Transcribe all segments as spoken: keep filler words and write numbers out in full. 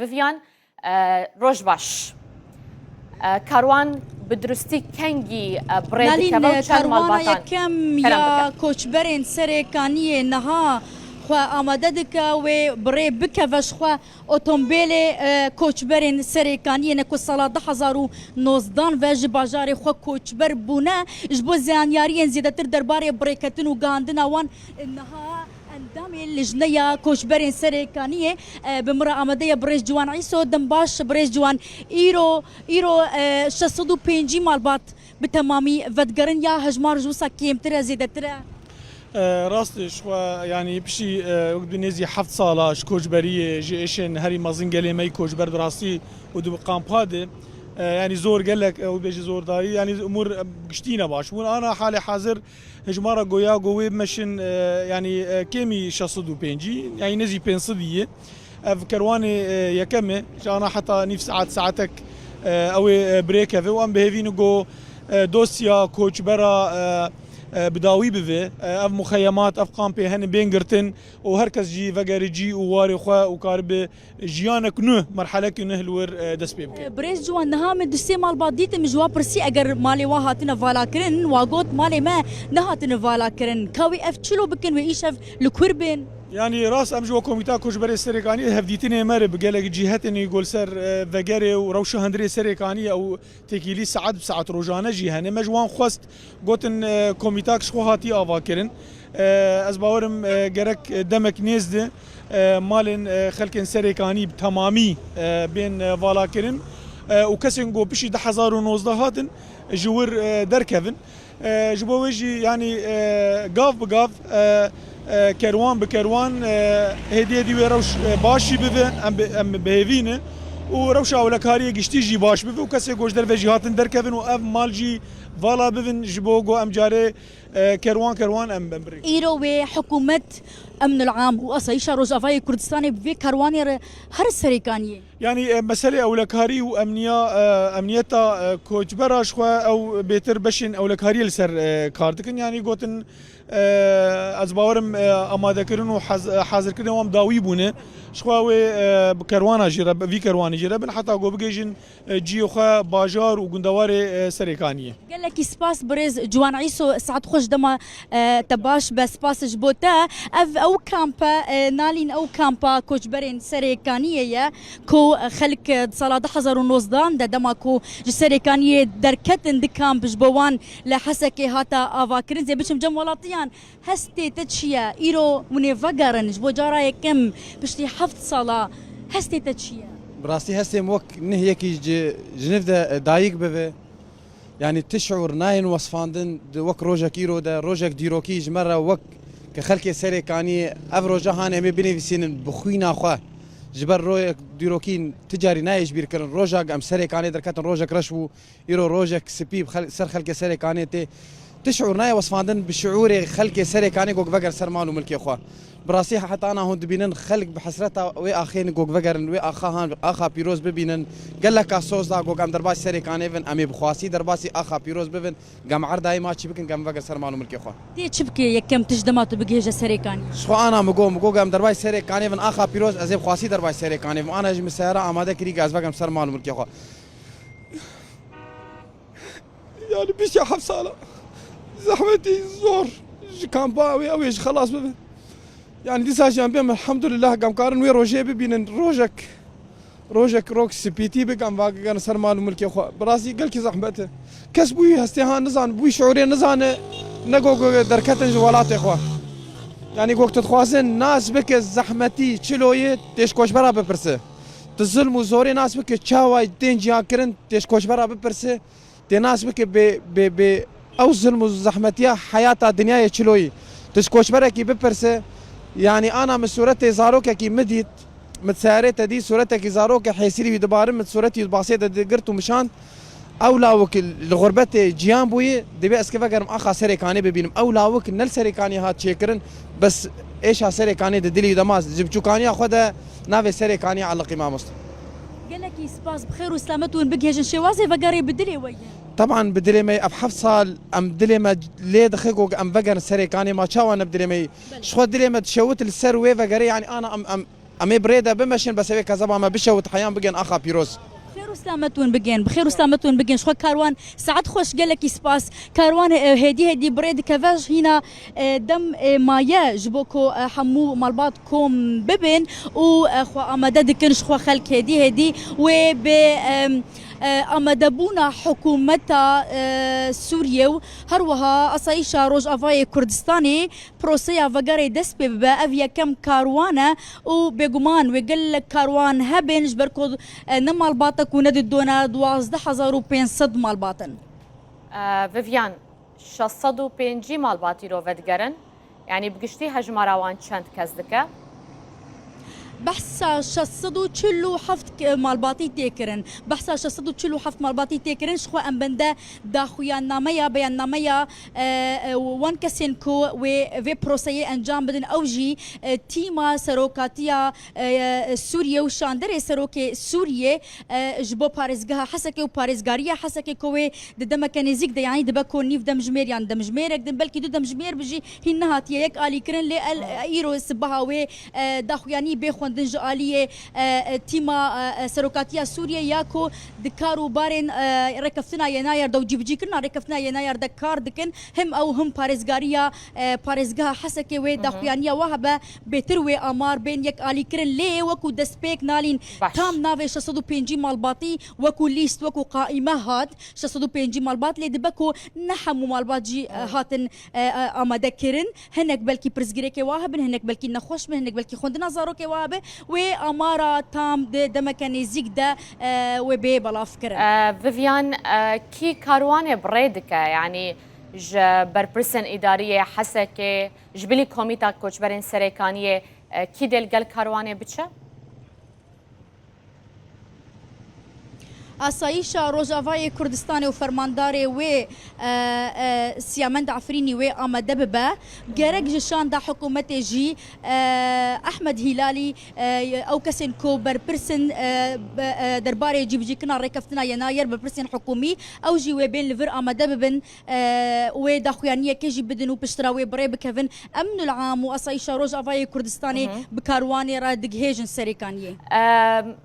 Vivian, e, roj baş. E, karwan bi durustî kengî, e, bi rê Nalîn, dikeve û çend karwana malbatan yekem kerem ya bikin? Koçberên Serêkaniyê niha xwe amade dike wê bi rê bikeve ji xwe otombêlê, e, koçberên Serêkaniyê ne ku sala du hezar û nozdan ve ji bajarê xwe koçber bûne. Ji bo zanyariyên zêdetir derbarê birêketin û gihandina wan, e, niha endamê Lijneya Koçberên Serêkaniyê, e, bi min re amade ye birêz Ciwan Îso. Dem baş birêz Ciwan. Îro, îro, e, şeş sed û pêncî malbat bi temamî vedigerin ya hejmar ji wisa kêmtir e, zêdetir e? E, rast e, ji xwe, yanî piştî, e, wek bi nêzî heft sala ji koçberiyê, ji êşên herî mezin gelê me yî koçber bi rastî û di kampa de, e, yanî zor gelek, e, ew bêjî zordarî, yanî umûr, e, giştî ne baş bûn. Ana halê hazir hejmara goya go wê meşin, e, yanî, e, kêmî şeş sed û pêncî, yanî nêzî pênc sed ye. Ev kerwanê, e, yekem e. Ji ana heta nîv saet, saetek, e, ew ê, e, birêkeve û em bi hêvî ne go, e, dosya koçbera, e, e, bi dawî bive. E, ev muxeyemat, ev kampê hene bên girtin û her kes jî vegerê cî û warê xwe û karibe jiyanek nû, merhelekî nû li wir, e, dest pê bike. Birêz Ciwan, niha min du sê malbat dîtim, ji wan pirsî eger malê wan hatine valakirin, wa got malê me nehatine valakirin. Ka wê ev çilo bikin, wê îşev li kur bên? Yanî rast, em ji bo Komîta Koçberê Serêkaniyê hevdîtinê me re bi gelek cîhetên ku li ser, e, vegerê û rewşa hundirê Serêkaniyê ew têkilî saet bi saet rojane jî hene. Me ji wan xwest, gotin, e, komîtak ji xwe hatî avakirin. E, ez bawerim, e, gerek demek nêz de, e, malên, e, xelkên Serêkanî bi temamî, e, bên, e, valakirin, e, û kesên ku piştî du hezar û nozdeh hatin ji wir, e, derkevin. E, ji bo wê jî, yanî, e, gav bi gav, e, e, kerwan bi kerwan, e, hêdî hêdî wê rewş, e, baş jî bibe, em bi, em bi hêvî ne û rewşa ewlekariyê giştî jî baş bibe û kesê ku ji derve jî hatin derkevin û ev mal jî vala bibin, ji bo ku em carê, e, kerwan kerwan em, em birîn. Îro wê hikûmet, Emnul Am û Asayîşa Rojavayê Kurdistanê bi vê kerwanê re her Serêkaniyê. Yanî, e, meselê ewlekarî û emniya, e, emniyeta, e, koçbera ji xwe ew bêtir beşên ewlekariyê li ser, e, kar dikin. Yanî gotin, e, ez bawerim, e, amadekirin û haz-, e, hazirkirin wan dawî bûne. Ji xwe wê, e, bi kerwana jî re, bi vî kerwanê jî re bin heta ku bigihîjin, e, cihê xwe bajar û gundewarê, e, Serêkaniyê. Gelekî spas birêz Ciwan Îso, saet xweş dema, e, te baş be, spas ji bo te. Ev ew kamp e, e, Nalîn, ew kampa koçberên Serêkaniyê ye ku xelk, e, di sala du hezar û nozdan de dema ku ji Serêkaniyê derketin di kamp ji bo wan li Hesekê hate avakirin. Zê biçim cem welatiyan, hestê te çi ye? Îro hûn ê vegerin ji bo cara yekem piştî heft sala, hestê te çi ye? Bi rastî hestê min wek nihiyekî ji, ji niv de, e, dayik bibe. Yanî ti şiûr nayên wesfandin, di wek rojek îro de, rojek dîrokî ji me re wek ke xelkê Serêkaniyê ev roja hanê em ê binivîsînin bi xwîna xwe. Ji ber rojek dîrokî ti carî nayê ji bîr kirin. Rojek em Serêkaniyê derketin, rojek reş bû. Îro rojek spî bi xel-, ser xelkê Serêkaniyê tê. Ti şiûr nayê wesfandin bi şiûrê xelkê Serêkaniyê ku veger ser mal û milkê xwe. Bi rastî heta ana hûn dibînin xelk bi hesreta wê axê ne ku vegerin, wê axa han, axa pîroz bibînin. Geleka soz da ku em derbasî Serêkanê bin, em ê bi xwasî derbasî axa pîroz bibin. Gem erdayî ma çi bikin, gem veger ser mal û milkê xwe. Tê çi bikê yekem tişt dema tu bigihêje Serêkanê? Ji xwe ana min got, min got gem derbasî Serêkanê bin, axa pîroz, ez ê bi xwasî derbasî Serêkanê bim. Ana jî min seyara amade kirî ke ez vegem ser mal û milkê xwe. Yani piştî heft sala zehmetî zor ji kampa ew ê, ew ê ji xelas bibe. Yani dîsa jî em bêm elhamdulillah, em karin wê rojê bibînin, rojek, rojek rok spîtî bik, em vagerin ser mal û milkê xwe. Bi rastî gelkî zehmet e. Kes bûyî hestê han nizan, bûyî şiûrê nizane, ne go, go derketin ji welatê xwe. Yani go tu dixwazin nas bike zehmetî çiloyê, tê ji koçbera bipirse. Tu zilm û zorê nas bike çawa tên ciyan kirin, tê ji koçbera bipirse. Tê nas bike bê, bê, bê ew zilm û zehmetiya heyata dinyayê çiloyî. Tu ji koçberekî bipirse, yanî ana min sûretê zarokekî min dît, min seyarê te dît, sûretekî zarokê hêsîrî wî dibarin, min sûretî basê de digirt û min şand. Ew lawik li xurbetê ciyan bûyî, dibê ez ki vegerim axa Serêkanê bibînim. Ew lawik ne li Serêkanê hat çêkirin, bes êşa Serêkanê di dilî wî de ma, ji biçûkaniya xwe de navê Serêkanê eliqî mamoste. Gelekî spas, bi xêr û selamet hûn bigihêjin. Şêwazê vegerê bi dilê we ye? Teban bi dilê me ye. Ev heft sal em dilê me lê dixe ku em vegerin Serêkanê, ma çawa ne bi dilê me ye? Belê. Ji xwe dilê me dişewit li ser wê vegerê, yanî ana em, em Em ê bi rê de bimeşin, bes ewê kezeba me bişewit heyan bigên axa pîroz. Xêr û selamet hûn bigên, bi xêr û selamet hûn bigên. Ji xwe karwan saet xweş, gelekî spas. Karwan, e, hêdî hêdî bi rê dikeve, ji hîna, e, dem, e, maye ji bo ku, e, hemû malbat kom bibin û, e, xwe amade dikin, ji xwe xelk hêdî hêdî wê bi, em, e, amadebûna hikûmeta, e, Sûriyê û her wiha Asayîşa Rojavayê Kurdistanê proseya vegerê dest pê bibe. Ev yekem karwan e û bêguman wê gelek karwan hebin, ji ber ku, e, ne malbatek û ne didone, duwazdeh hezar û pênc sed malbat in. E, Vivian, şeş sed û pêncî malbatî îro vedigerin. Yanî bi giştî hejmara wan çend kes dike? Behsa şeş sed û çil û heft k-, malbatî tê kirin. Behsa şeş sed û çil û heft malbatî tê kirin. Ji xwe em bende daxuyannameya, beyannameya, e, e, wan kesên ku wê vê proseyê encam bidin, ew jî, e, tîma serokatiya, e, Sûriyê û şanderê serokê Sûriyê, e, ji bo parêzgeha Hesekê û parêzgariya Hesekê ku wê di demeke nêzîk de, yanî dibe ku nîv demjimêr yan demjimêrek din, belkî du demjimêr bi jî hîn nehatiye yek alîkirin, lê el, e, îro sibaha wê, e, daxuyanî bê xwendin ji aliyê, e, e, tîma, e, e, serokatiya Sûriyê ya ku di kar û barên, e, rêkeftina Yenayar de û cîbicîkirina rêkeftina Yenayar de kar dikin. Him ew him parêzgariya, e, parêzgeha Hesekê wê daxuyaniya wa hebe, bêtir wê amar bên yek alîkirin. Lê wekû destpêk nalîn tam navê şeş sed û pêncî malbatî wekû lîst, wekû qaîme hat. Şeş sed û pêncî malbat lê dibe ku ne hemû malbat jî, e, hatin, e, e, amade kirin. Hinek belkî pirsgirêkê wa hebin, hinek belkî nexweş bin, hinek belkî xwendina zarokê wa hebe. Wê amara tam di demeke nêzîk de, e, wê bê belav kirin. E, Vivian, e, kî karwanê bi rê dike? Yanî ji berpirsên îdariyê Hesekê, ji bilî Komîta Koçberên Serêkaniyê, e, kî dê li gel karwanê biçe? Asayîşa Rojavayê Kurdistanê û fermandarê wê, e, e, Siyamend Efrînî wê amade bibe. Gerek ji şanda hikûmetê jî, e, Ehmed Hîlalî, e, ew kesên ku berpirs in, e, be, e, derbarê cîbicîkirina rêkeftina Yenayar, berpirsên hikûmî, ew jî wê bên li vir amade bibin, e, wê daxuyaniyekê jî bidin û piştre wê bi rê bikevin. Emnul Am û Asayîşa Rojavayê Kurdistanê bi karwanê re digihêjin Serêkaniyê. Em,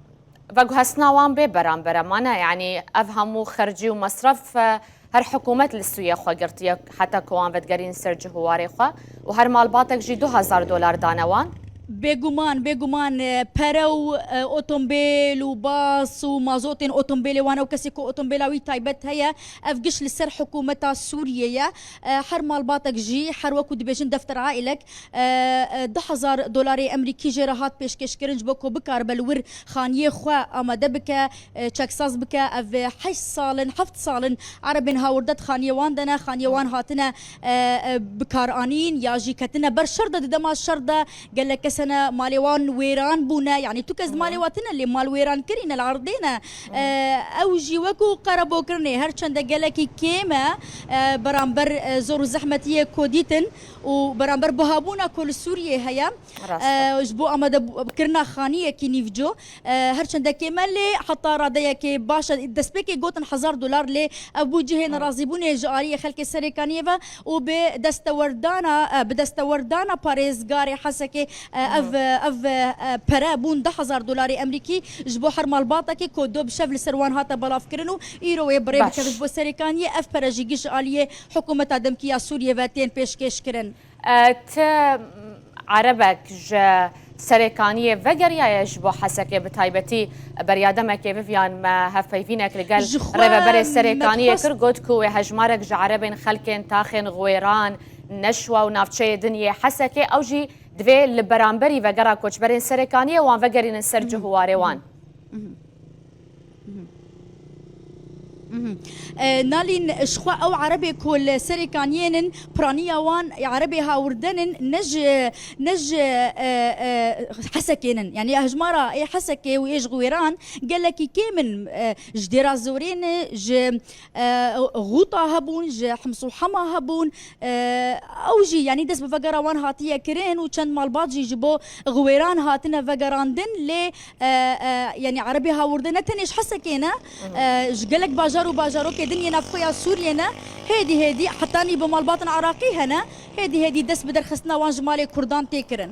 veguhestina wan bê beramber e, mane, yanî ev hemû xercî û mesref, e, her hikûmet li sûyê xwe girtiye, heta ku wan vedigerîn ser cih û warê xwe û her malbatek jî du hezar dolar dane wan. Bêguman, bêguman, e, pere û, e, otombêl û bas û mazotên otombêlê wan, ew kesê ku otombêla wî taybet heye, ev giş li ser hikûmeta Sûriyê ye. E, her malbatek jî, her wekû dibêjin defter aîlek, e, e, du hezar dolarê Emerîkî jê re hat pêşkêşkirin ji bo ku bikaribe li wir xaniyê xwe amade bike, e, çeksaz bike. Ev, e, heşt sal in, heft sal in Erebên hawirde di xaniyê wan de ne, xaniyê wan hatine, e, e, bikaranîn ya jî ketine ber şer de. Di dema şer de gelek kes hene malê wan wêran bûne, yanî tu kes di malê wa tine lê mal wêran kirîne, li erdê ne. E, ew jî wekû qerebokirinê her çende gelekî kêm e, e, beramber, e, zor û zehmetiyê ku dîtin û beramber buhabûna ku li Sûriyê heye, Rast e. E, ji bo amade bû-, kirina xaniyekî nîvco, e, her çende kêm e lê heta radeyekê baş e. Destpêkê gotin hezar dolar lê ev bû cihê nerazîbûnê ji aliyê xelkê Serêkaniyê ve û bi destewerdana, e, bi destewerdana parêzgarê Hesekê, e, ev, ev, e, pere bûn du hezar dolarê Emerîkî ji bo her malbatekê ku do bi şev li ser wan hate belavkirin û îro wê bi rê Baş. bikeve ji bo Serêkaniyê. Ev pere jî giş ji aliyê hikûmeta demkî ya Sûriyê ve tên pêşkêşkirin. E, ti erebek ji Serêkaniyê vegeriyaye ji bo Hesekê, bi taybetî beriya demekê Vivian me hevpeyvînek li gel Ji xwe rêveberê me Serêkaniyê dixwest kir, got ku wê hejmarek ji erebên xelkên taxên Xwêran, Neşwa û navçeyê din yê Hesekê, ew jî divê li beramberî vegera koçberên Serêkaniyê wan vegerînin ser cih û warê wan. Mhm. E, Nalîn, ji xwe ew erebê ku li Serêkaniyê nin, piraniya wan erebê hawirde nin, ne ji, ne ji, e, e, Hesekê nin. Yanî hejmara ê Hesekê û ê ji Xwêran gelekî kêm in. E, ji Dêra Zorê ne, ji, e, Xûta hebûn, ji Hims û Hema hebûn. E, ew jî, yanî dest bi vegera wan hatiye kirin û çend malbat jî ji bo Xwêran hatine vegerandin, lê, e, e, yanî erebê hawirde ne tenê ji Hesekê ne, e, ji gelek bajar û bajarokê din yê navxweya Sûriyê ne, hêdî hêdî hetanî bi malbatin Iraqî hene, hêdî hêdî dest bi derxistina wan ji malê Kurdan tê kirin.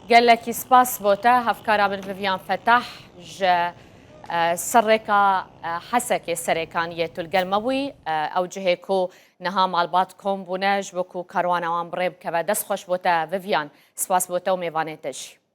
Gelekî spas bo te, hevkara min Vivian Fetah ji, e, serrêka, e, Hesekê Serêkaniyê tu li gel me bûyî. E, ew cihê ku niha malbat kom bûne, ji bo ku karwana wan bi rê bikeve. Dest xweş bo te Vivian, spas bo te û mêvanê te jî.